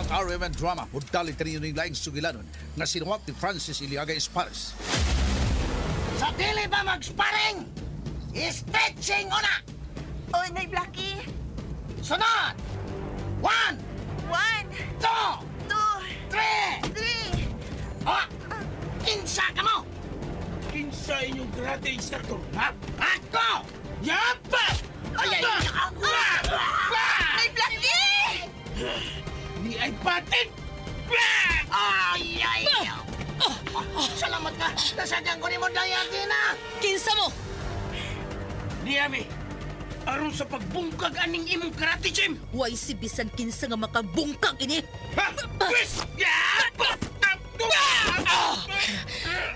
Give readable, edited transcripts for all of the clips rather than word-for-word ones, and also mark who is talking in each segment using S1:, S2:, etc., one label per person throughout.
S1: Ang RMN Drama mudali kaninyo ning laing sugilanon nga sinuwat ni Francis Iliaga Espares.
S2: Sa dili ba mag-sparring? Stretching una!
S3: Oy, Nay Blackie!
S2: Sunod! One,
S3: 1,
S2: two,
S3: 2,
S2: three!
S3: 3!
S2: Oh! Kinsa ka mo?
S4: Kinsa inyong karate instructor, ha?
S2: Ako!
S4: Yapa!
S2: Ay, ay, ay!
S3: Nay Blackie!
S4: Ni ay patit!
S2: Ay, ay! Salamat ka! Nasadyan ko ni mo, Dayatina!
S5: Kinsa mo?
S4: Niyami, aron sa pagbungkag aning imong karate gym!
S5: Way si bisan kinsa nga makabungkag ini.
S4: Ha? Pwes! Yapa!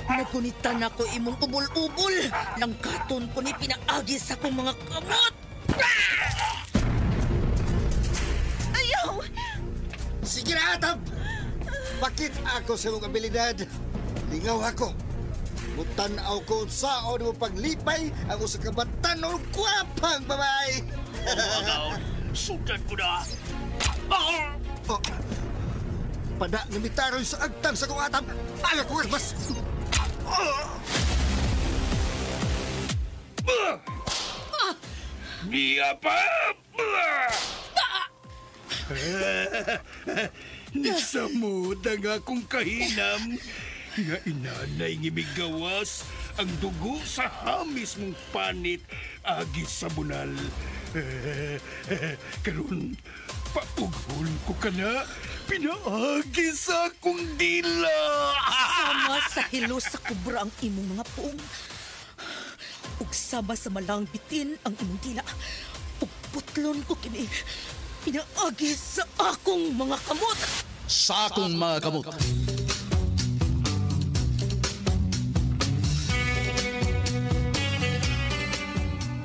S5: Nagunitan ako imong ubol-ubol. Langkaton ko ni pinaagi sa akong mga kamot.
S3: Ayaw!
S6: Sige na, Atab! Bakit ako sa imong abilidad? Lingaw ako. Mutanaw ko saon mo paglipay ang usa ka batanon gwapang babae.
S4: Agaw, sudan ko na!
S6: Oh, pada nga mitaroy sa agtang sa kong atab. Aga ko mas.
S4: Niya pa! Nisamod ang akong kahinam nga inanay nga migawas ang dugo sa hamis mong panit agi sa bunal. Karon paughol ko ka na, pinaagi sa akong dila.
S5: Sama sa hilo sa kubra ang imong mga puong. Ug sama sa malang bitin ang imong dila. Ug putlon ko kini. Pinaagi sa akong mga kamot.
S1: Sa akong mga kamot.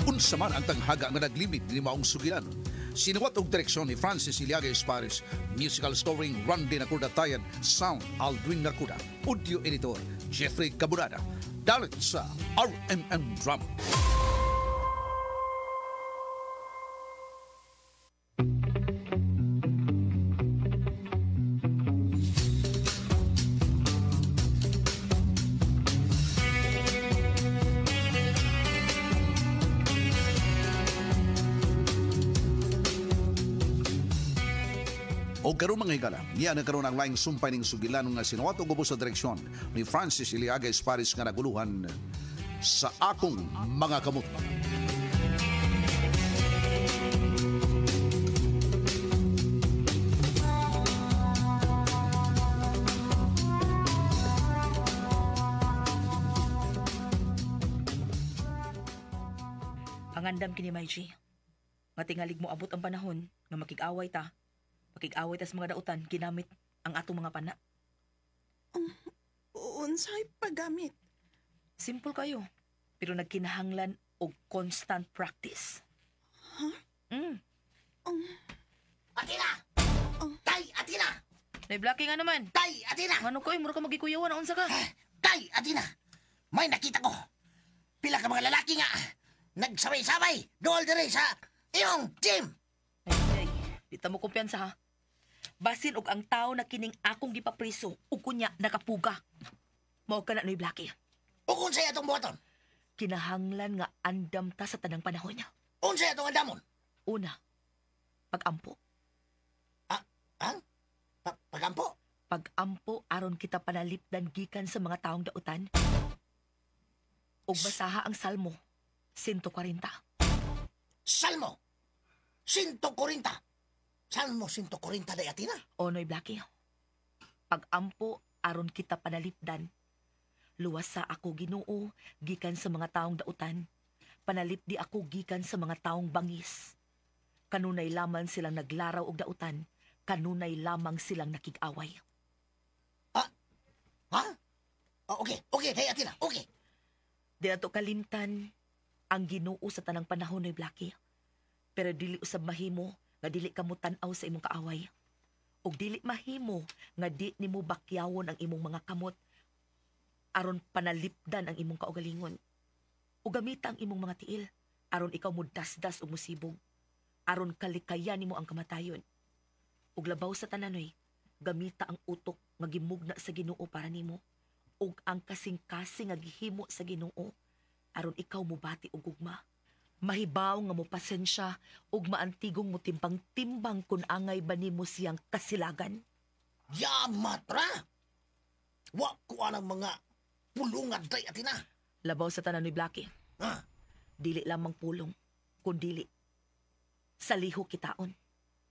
S1: Unsa man ang tanghaga nga naglimit ni maong sugilanon. Sinuwat og direksyon ni Francis Iliaga Espares, musical scoring Randy Nakuda Tayan, sound Aldrin Nakuda, audio editor Jeffrey Cabunada. Dalit sa RMN Drama. O karon mga higala, niya na karon ang laing sumpay ning sugilanon nga sinuwat og ubos sa direksyon ni Francis Iliaga Espares nga naguluhan sa akong mga kamot.
S7: Pangandam kini Maiji. Nga tingalig mo abot ang panahon nga makig-away ta. Makig-away ta sa mga dautan ginamit ang atong mga pana.
S3: Unsay paggamit?
S7: Simple kayo, pero nagkinahanglan og constant practice. Huh?
S2: Atina! Tay, Atina!
S7: Nay Blackie nga naman.
S2: Tay, Atina!
S7: Ngano ko, mura ka magikuyawan, unsa ka?
S2: Tay, Atina! May nakita ko. Pila ka mga lalaki nga. Nagsabay-sabay. Dool diri sa iyong gym.
S7: Ay, ay, di ta mo kumpiyansa ha. Basin og ang tao na kining akong gipapriso ug kunya nakapuga. Mao ka na Noy Blackie.
S2: Ug unsay atong buhaton?
S7: Kinahanglan nga andam ta sa tanang panahon niya.
S2: Unsay atong andamon?
S7: Una, pagampo.
S2: Ah, ang? Pagampo?
S7: Pagampo aron kita panalipdan gikan sa mga taong dautan. Ug basaha ang Salmo 140.
S2: Salmo 140. Salmo 140 day Atina.
S7: O Noy Blackie. Pagampo aron kita panalipdan. Luwas sa ako Ginoo gikan sa mga taong dautan. Panalipdi ako gikan sa mga taong bangis. Kanunay lamang silang naglaraw og dautan. Kanunay lamang silang nakig-away.
S2: Ha? Oh, okay, okay, day Atina, okay.
S7: Di nato kalimtan ang Ginoo sa tanang panahon Noy Blackie. Pero dili usab mahimo nga dili ka mo tan-aw sa imong kaaway. Ug dili mahimo nga di nimo bakyawon ang imong mga kamot aron panalipdan ang imong kaugalingon. Ug gamita ang imong mga tiil aron ikaw mo dasdas ug musibog. Aron kalikayan nimo ang kamatayon. Ug labaw sa tananoy, Gamita ang utok nga gimugna sa Ginoo para nimo ug ang kasing-kasing nga gihimo sa Ginoo aron ikaw mobati og gugma. Mahibaw nga mo pasensya ug maantigong mo timbang-timbang kun angay ba nimo siyang kasilagan.
S2: Yamatra! Wa ko anang mga pulungan day atina.
S7: Labaw sa tanan ni Blackie.
S2: Ha?
S7: Dili lamang pulong, kundili sa liho kitaon.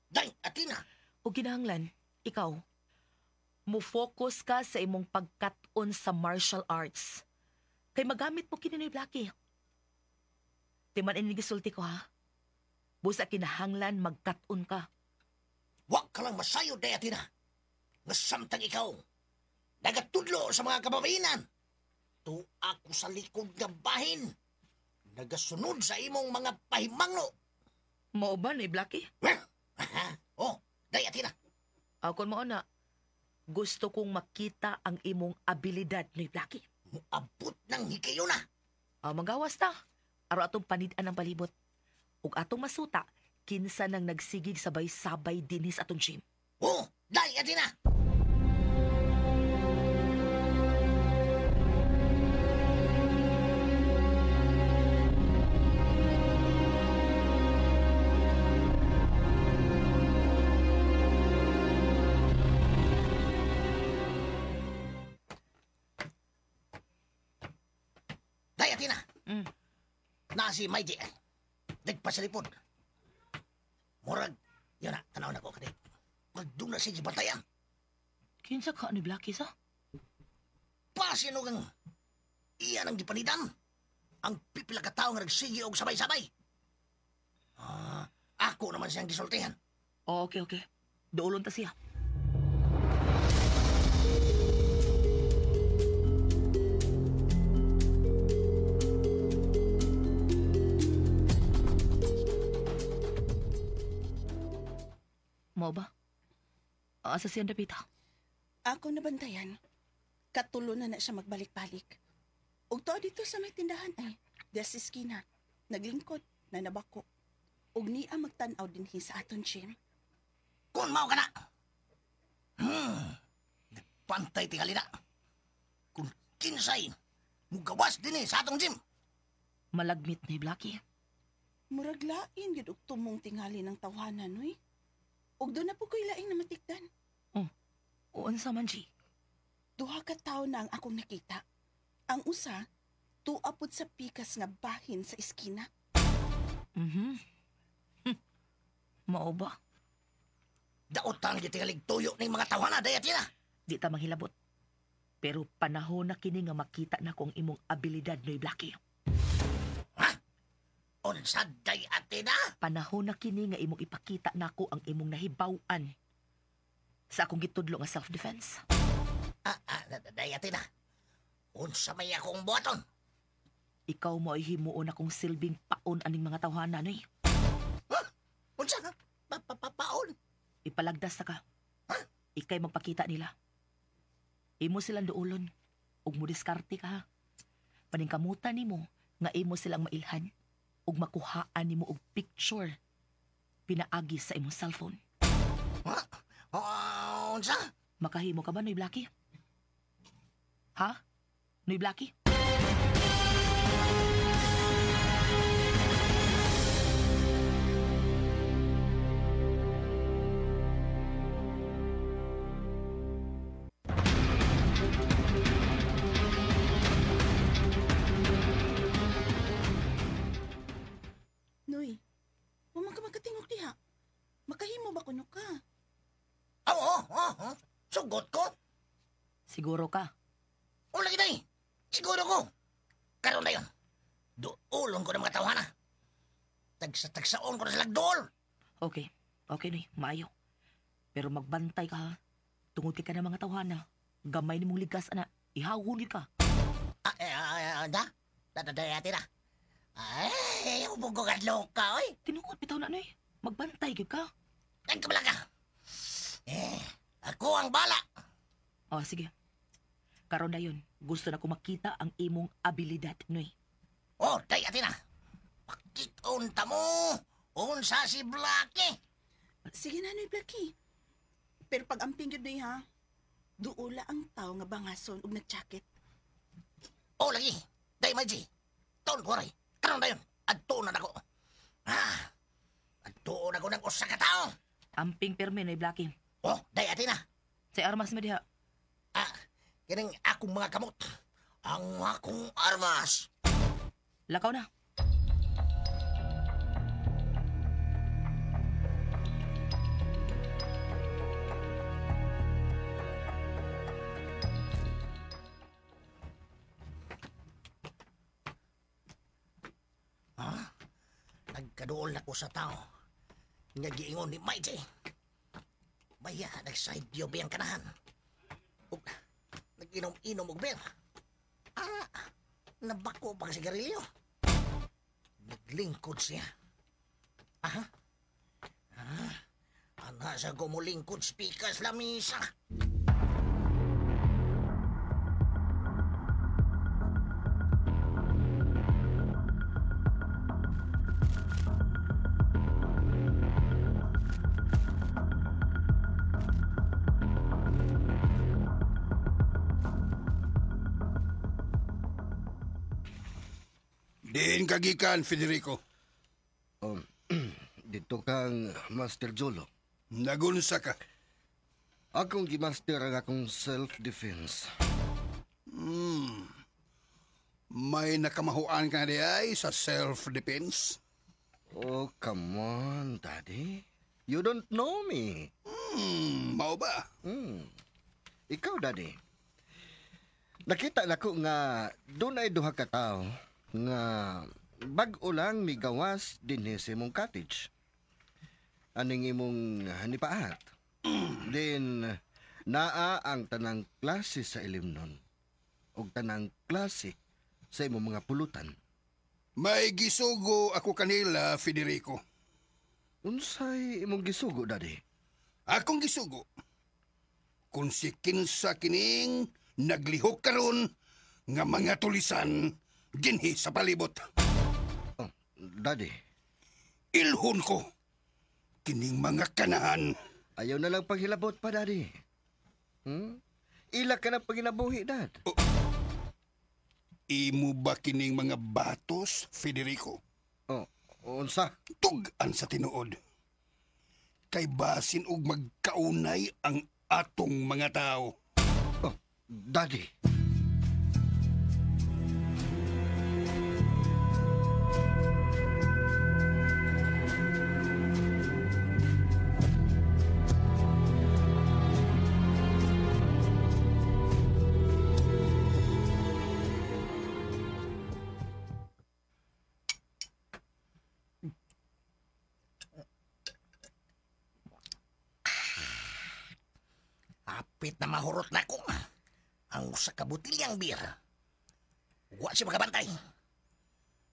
S2: Day atina.
S7: O ginahanglan, ikaw, mo-focus ka sa imong pagkat-on sa martial arts. Kay magamit mo kini ni Blackie. Timan ini gisulti ko ha. Busa kinahanglan magkat-on ka.
S2: Wa ka lang masayo day atina. Nga samtang ikaw nagatudlo sa mga kababainan. Tuwa ko sa likod nga bahin. Nagasunod sa imong mga pahimangno.
S7: Mao ba ni Blackie?
S2: Oh, day atina.
S7: Akon mao na. Gusto kong makita ang imong abilidad ni Blackie.
S2: Muabot ng hikayo na.
S7: Magawas ta. Aro atong panid-an ang palibot. Ug atong masuta, kinsa nang nagsigig sabay-sabay dinis atong gym.
S2: Oh, day atina. Day atina. Na si Maiji. Nagpasalipod. Murag, yun na, tanaw na ko kani. Magdung na siya gibantayan.
S7: Kinsa ka ni Blackie sa?
S2: Pasino kang iyan ang gipanidan. Ang pipila ka tao nga nagsige og sabay-sabay. Ako naman siyang gisultihan.
S7: Oh, okay, okay. Duolon ta siya. Mao ba? Asa siya dapita?
S3: Ako nabantayan. Katulo na na siya magbalik-balik. Ug tuo dito sa may tindahan ay, diya sa eskina. Naglingkod, na nabako. Ug niya magtan-aw dinhi sa aton gym.
S2: Kung mao ka na. Nagpantay tingali na. Kung kinsay, mugawas dinhi sa atong gym.
S7: Malagmit ni Blackie.
S3: Murag lain gyud og tumong tingali ng tawanan, uy. Ug doon na po ko'y laing namatikdan.
S7: Oh, unsa man, G?
S3: Duha ka tawo na ang akong nakita. Ang usa, tuwa pod sa pikas nga bahin sa eskina.
S7: Mao ba?
S2: Daotan gyud tingalig tuyo ning mga tawhana, day atina.
S7: Di ta manghilabot. Pero panahon na kini nga makita na ko ang imong abilidad, Noy Blackie.
S2: Ha? Unsa day atina?
S7: Panahon na kini nga imong ipakita nako ang imong nahibaw-an sa akong gitudlo nga self-defense.
S2: Day atina. Unsa may akong buhaton?
S7: Ikaw mo ay himuon akong silbing paon aning mga tawhana, Noy.
S2: Huh? Unsa? Paon?
S7: Ipalagdas na ka.
S2: Huh?
S7: Ikay magpakita nila. Imo silang duolon. Ug mo diskarte ka, ha? Paningkamutan nimo nga imo silang mailhan ug makuhaan nimo og picture pinaagi sa imong cellphone.
S2: Ha? Unsa?
S7: Makahimo ka ba, Noy Blackie? Ha? Noy Blackie?
S3: Noy, wa man ka makatingog diha. Makahimo ba kuno ka?
S2: Oo, oo. Sugot ko.
S7: Siguro ka.
S2: O lagi day. Siguro ko. Karon na yun. Duolon ko ng mga tawhana. Tagsa-tagsaon ko na silang duol.
S7: Okay. Okay, Noy. Maayo. Pero magbantay ka, ha? Tungod kay ka ng mga tawhana. Gamay nimong ligas, ana. Ihawon gyud ka.
S2: Da? Da, da, da, na. Ay, ubog ko kadlok ka, oy.
S7: Tinuod bitaw na, Noy. Magbantay gyud ka.
S2: Ang kabala ka. Ako ang bala.
S7: Oh, sige. Karon na yun. Gusto na ko makita ang imong abilidad, Noy.
S2: Oh, day, atina. Pakit-unta mo. Unsa si Blackie.
S3: Sige na, Noy Blackie. Pero pag amping yun na ha, duula ang tao nga bangason og nag-jacket.
S2: Oh, lagi. Day, Margie. Taon ko rin. Karon dayon. Adto na nako. Ah, adto na ko ng usa ka tao.
S7: Amping permi Noy Blackie.
S2: Oh, day atin na.
S7: Sa armas mo diha.
S2: Ah, kining akong mga kamot. Ang akong armas.
S7: Lakaw na.
S2: Ha? Nagkaduol na ko sa tao. Nga giingon ni Mighty. Baya, nag-side view ba ang kanahan? Ug, nag-inom-inom og beer. Ah, nabako pang sigarilyo. Naglingkod siya. Aha. Ah, ana sa gumulingkod speakers lamisa.
S4: Diin kagikan, Federico.
S6: Dito kang Master Jolo.
S4: Nagunsa ka.
S6: Akong gimaster ang akong self-defense.
S4: May nakamahuan ka di ay sa self-defense?
S6: Oh, come on, Daddy. You don't know me.
S4: Mao ba?
S6: Ikaw, Daddy. Nakita na ko nga doon ay duha ka tao nga bag-o lang migawas dinhi sa imong cottage. Aning imong nipaat. Then, naa ang tanang klase sa ilimnon og tanang klase sa imong mga pulutan.
S4: May gisugo ako kanila, Federico.
S6: Unsay imong gisugo, Daddy?
S4: Akong gisugo. Kung si kinsa kining naglihok karon nga mga tulisan dinhi sa palibot.
S6: Oh, Daddy,
S4: Ilhon ko kining mga kanahan.
S6: Ayaw na lang paghilabot pa, Daddy. Ila ka na paginabuhi, Dad.
S4: Oh, imo ba kining mga batos, Federico?
S6: Oh, unsa?
S4: Tug-an sa tinuod. Kay basin og magkaunay ang atong mga tao.
S6: Oh, Daddy.
S2: Apit na mahurot na ko ang usa ka butilyang beer. Wa siya makabantay.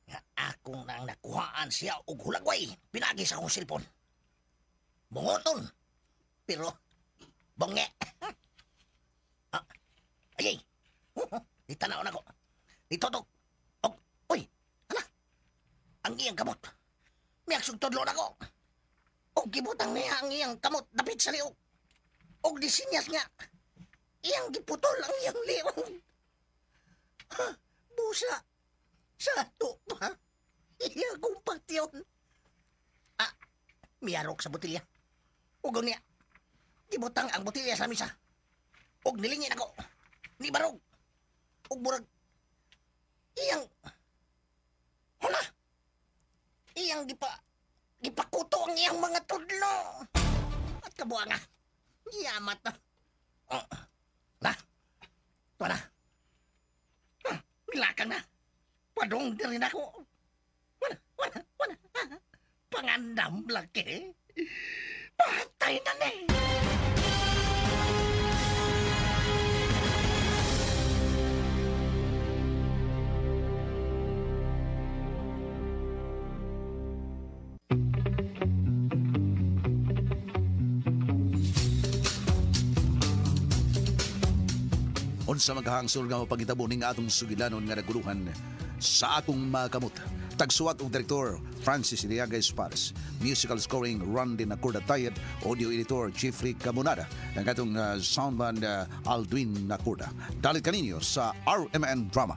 S2: Nga akong nang nakuhaan siya og hulagway pinagi sa akong cellphone. Bungoton. Pero bonge. Ah, ay ay. Ditanaw na ko. Ditotok. Og, uy, ala. Ang iyang kamot. Miaksog tudlo na ko. Og gibutang niya ang iyang kamot dapit sa liog. Og disinyas nga. Iyang giputol ang iyang liog. Ha, busa. Sa ato pa. Iya kong patyon. Ah, miyarok sa botilya. Ugaw niya. Gibutang ang botilya sa misa. Og nilingin ako. Ni barog. Og murag. Iyang. Hala. Iyang gipakuto ang iyang mga tudlo. At kabuanga. Yamat na. Oh. Na. Tuwa na. Ah, milakang na. Padong din rin ako. Wala, wala, wala. Pangandam laki. Patay na ni.
S1: Unsa maghangsol nga mapangitabo ning atong sugilanon nga naguluhan sa akong mga kamot. Tagsuwat og direktor Francis Iliaga Espares. Musical scoring Randy Nacorda Tayed, audio editor Jeffrey Camonada, ang katong soundman Aldwin Nacorda. Dalit kaninyo sa RMN Drama.